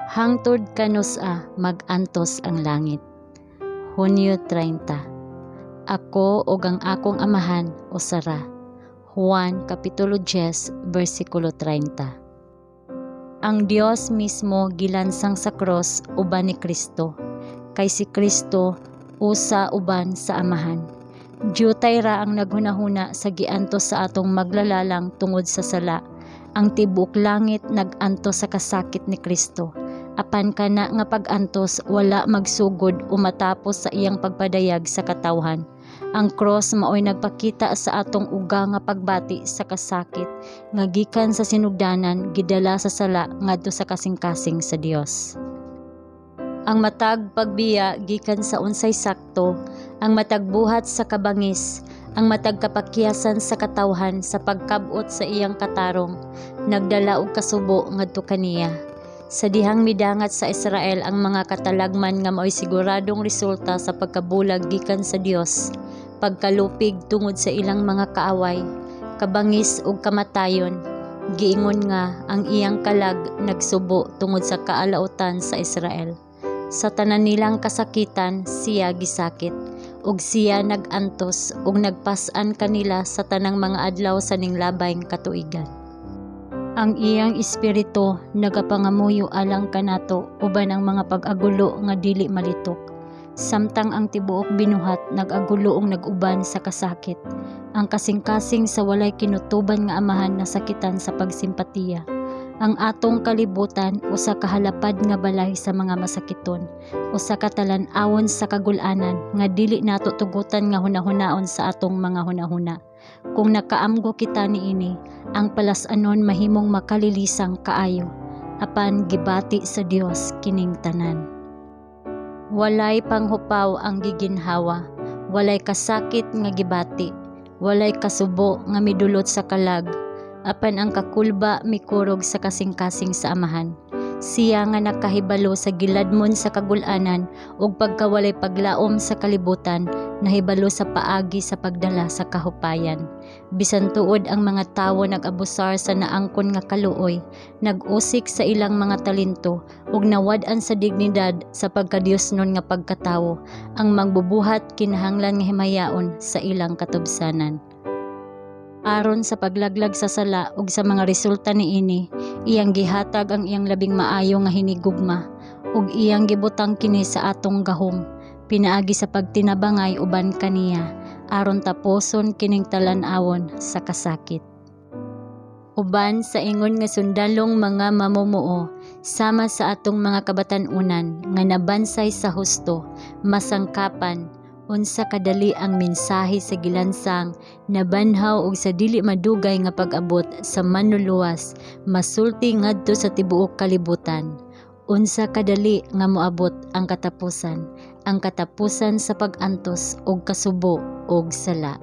Hangtod kanus-a mag-antos ang langit? Hunyo 30. Ako ug ang akong Amahan usa ra. Juan Kapitulo 10 bersikulo 30. Ang Dios mismo gilansang sa cross uban ni Kristo. Kay si Kristo usa uban sa Amahan. Diutay ra ang naghunahuna sa giantos sa atong maglalalang tungod sa sala. Ang tibuok langit nag-antos sa kasakit ni Kristo. Apan kana nga pag-antos wala magsugod o matapos sa iyang pagpadayag sa katawhan. Ang cross maoy nagpakita sa atong uga nga pagbati sa kasakit nga gikan sa sinugdanan gidala sa sala ngadto sa kasing-kasing sa Dios. Ang matag pagbiya gikan sa unsay sakto, ang matag buhat sa kabangis, ang matag kapakyasan sa katawhan sa pagkab-ot sa iyang katarong, nagdala og kasubo ngadto kaniya. Sa dihang midangat sa Israel ang mga katalagman nga maoy siguradong resulta sa pagkabulag gikan sa Dios, pagkalupig tungod sa ilang mga kaaway, kabangis ug kamatayon, giingon nga ang iyang kalag nagsubo tungod sa kaalautan sa Israel. Sa tanan nilang kasakitan siya gisakit, ug siya nag-antos ug nagpas-an kanila sa tanang mga adlaw sa ninglabay nga katuigan. Ang iyang espiritu nagapangamuyo alang kanato uban ang mga pag-agulo nga dili malitok. Samtang ang tibuok binuhat nag-agulo ug nag-uban sa kasakit, ang kasing-kasing sa walay kinutuban nga Amahan nasakitan sa pagsimpatiya. Ang atong kalibutan usa ka halapad nga balay sa mga masakiton, usa ka talan-awon sa kagul-anan nga dili nato tugutan nga hunahunaon sa atong mga hunahuna. Kung nakaamgo kita niini, ang palas-anon mahimong makalilisang kaayo, apan gibati sa Dios kining tanan. Walay panghupaw ang giginhawa, walay kasakit nga gibati, walay kasubo nga midulot sa kalag, apan ang kakulba mikurog sa kasing-kasing sa Amahan. Siya nga nakahibalo sa giladmon sa kagul-anan ug pagkawalay paglaom sa kalibutan, nahibalo sa paagi sa pagdala sa kahupayan. Bisan tuod ang mga tawo nag-abusar sa naangkon nga kaluoy, nag-usik sa ilang mga talento ug nawad-an sa dignidad sa pagkadiosnon nga pagkatawo, ang mangbubuhat kinahanglan nga himayaon sa ilang katubsanan. Aron sa paglaglag sa sala ug sa mga resulta niini, iyang gihatag ang iyang labing maayo nga hinigugma ug iyang gibutang kini sa atong gahom pinaagi sa pagtinabangay uban kaniya aron taposon kining talan-awon sa kasakit. Uban sa ingon nga sundalong mga mamumuo, sama sa atong mga kabatan-unan nga nabansay sa husto, masangkapan unsa kadali ang mensahe sa gilansang, nabanhaw ug sa dili madugay nga pag-abot sa Manluluwas masulti ngadto sa tibuok kalibutan. Unsa kadali nga moabot ang katapusan, ang katapusan sa pag-antos og kasubo og sala.